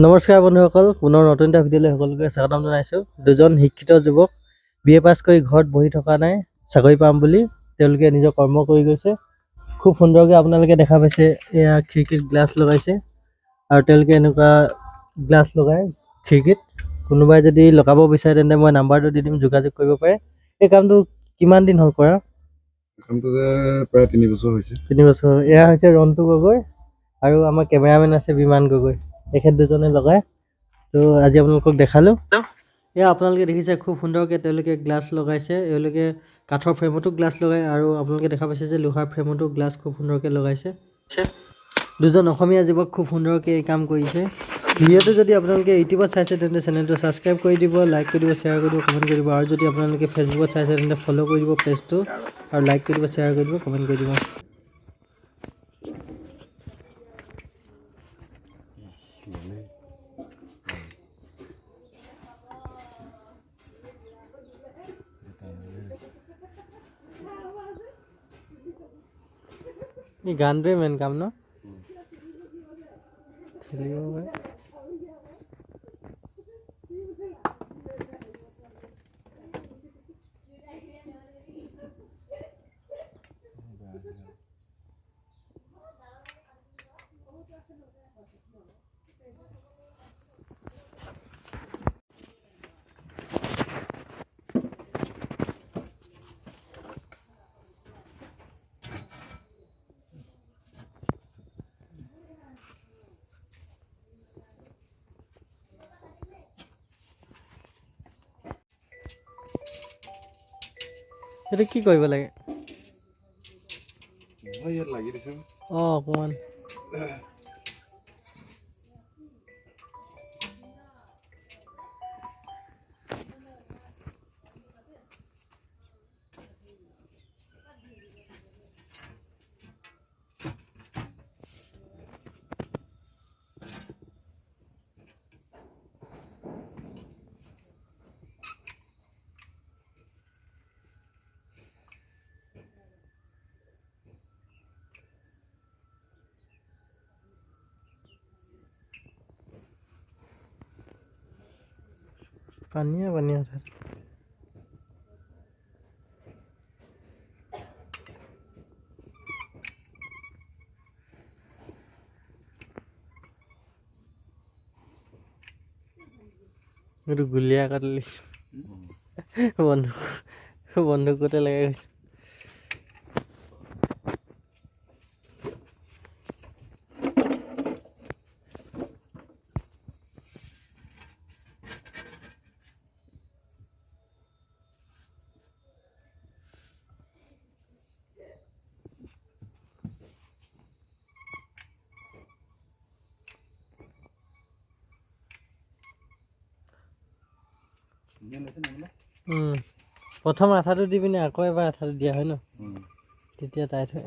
নমস্কাৰ বন্ধুসকল, পুনৰ নতুন এটা ভিডিঅ'লৈ সকলোকে স্বাগতম জনাইছোঁ। দুজন শিক্ষিত যুৱক বি এ পাছ কৰি ঘৰত বহি থকা নাই চাকৰি পাম বুলি, তেওঁলোকে নিজৰ কৰ্ম কৰি গৈছে। খুব সুন্দৰকৈ আপোনালোকে দেখা পাইছে, এয়া খিৰিকীত গ্লাছ লগাইছে আৰু তেওঁলোকে এনেকুৱা গ্লাছ লগাই খিৰিকীত। কোনোবাই যদি লগাব বিচাৰে তেন্তে মই নাম্বাৰটো দি দিম, যোগাযোগ কৰিব পাৰে। এই কামটো কিমান দিন হ'ল কৰা? কামটো যে প্ৰায় 3 বছৰ হৈছে। 3 বছৰ। এয়া হৈছে ৰন্টু গগৈ আৰু আমাৰ কেমেৰামেন আছে বিমান গগৈ, তেখেত দুজনে লগায়। তো আজি আপোনালোকক দেখালোঁ। এয়া আপোনালোকে দেখিছে, খুব সুন্দৰকৈ তেওঁলোকে গ্লাছ লগাইছে। এওঁলোকে কাঠৰ ফ্ৰেমতো গ্লাছ লগায় আৰু আপোনালোকে দেখা পাইছে যে লোহাৰ ফ্ৰেমতো গ্লাছ খুব সুন্দৰকৈ লগাইছে। দুজন অসমীয়া যুৱক খুব সুন্দৰকৈ এই কাম কৰিছে। ভিডিঅ'টো যদি আপোনালোকে ইউটিউবত চাইছে, তেন্তে চেনেলটো ছাবস্ক্ৰাইব কৰি দিব, লাইক কৰি দিব, শ্বেয়াৰ কৰি দিব, কমেণ্ট কৰি দিব। আৰু যদি আপোনালোকে ফেচবুকত চাইছে, তেন্তে ফ'ল' কৰি দিব পেজটো আৰু লাইক কৰি দিব, শ্বেয়াৰ কৰি দিব, কমেণ্ট কৰি দিব। এই গানটোৱে মেইন কাম ন, ঠেলিব পাৰে। সেইটো কি কৰিব লাগে? নহয়, ইয়াত লাগি দিছে। অঁ, অকণমান। পানীয়ে পানীয়ে তাত। এইটো গুলীয়া কাটি লৈছে, বন্ধুক বন্ধুকতে লগাই গৈছে। প্ৰথম আঠাটো দি পিনে আকৌ এবাৰ আঠাটো দিয়া হয় ন, তেতিয়া টাইট হয়।